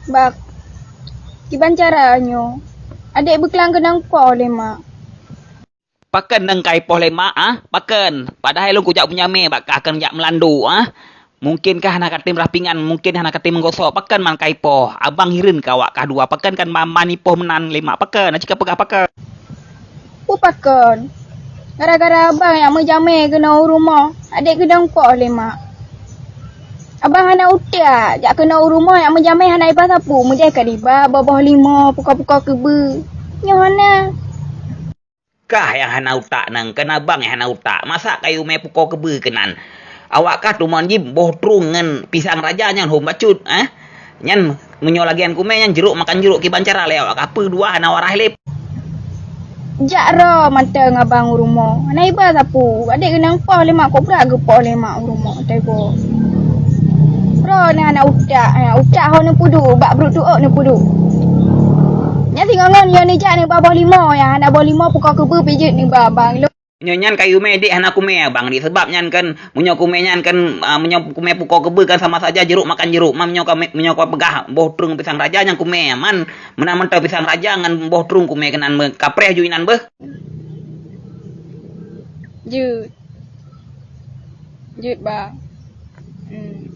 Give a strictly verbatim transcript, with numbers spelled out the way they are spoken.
Bak, kiban cara nyoe? Adék beuklang keunong poh lé mak. Pakon nang kai poh lé mak, ah? Pakon? Padahai lôn kujak meujamé bak kah keu jak meulandu, ah? Mungkin kah hana katem rhah pingan, mungkin hana katem meugosok. Pakon man kai poh? Abang hireuen keu awak kah dua. Pakon kan ma-, mani poh meunan lé mak? Pakon? Aci kapeugah pakon? Peue pakon? Gara-gara abang nyang meujamé keunoe u rumoh, adék keunong poh lé mak. Abang hana utak, jak keunoe u rumoh nyang meujamé hana iba sapeue, meudeh ka iba boh-boh limo, pukoe-pukoe keubeue. Nyoe hana. Kah nyang hana utak nang, kon abang nyang hana utak. Masa kayue mé pukoe keubeue keunan? Awak kah teuma jih boh trueng ngon pisang raja nyan hom bacut, eh? Nyan meunyoe lagée nyan kumé nyan jerok makan jerok kiban cara lé awak kah, peue dua hana waras lé. Jak droe mantong abang u rumoh. Hana iba sapeue. Adék keunong poh lé mak, kok brat geupoh lé mak u rumoh, teuboh. Droeneuh hana utak, hana utak ho neupeuduek, bak brok tuok neupeuduek. Nyan singoh ngon nyoe neujak neuba boh limo, nyang hana boh limo pukoe keubeue pih jeuet neuba abang. Nyoe nyan kayue mé dék hana kumé abang dék, sabab nyan kan meunyoe kumé nyan kan, ah, meunyoe kumé pukoe keubeue kan sama saja jerok makan jerok. Man meunyoe ka mé-, meunyoe ka peugah boh trueng pisang raja nyan kumé, man meunan mantong pisang raja ngon boh trueng kumé keunan meukapreh ju inan beuh. Jeuet. Jeuet, Bang. Hmm.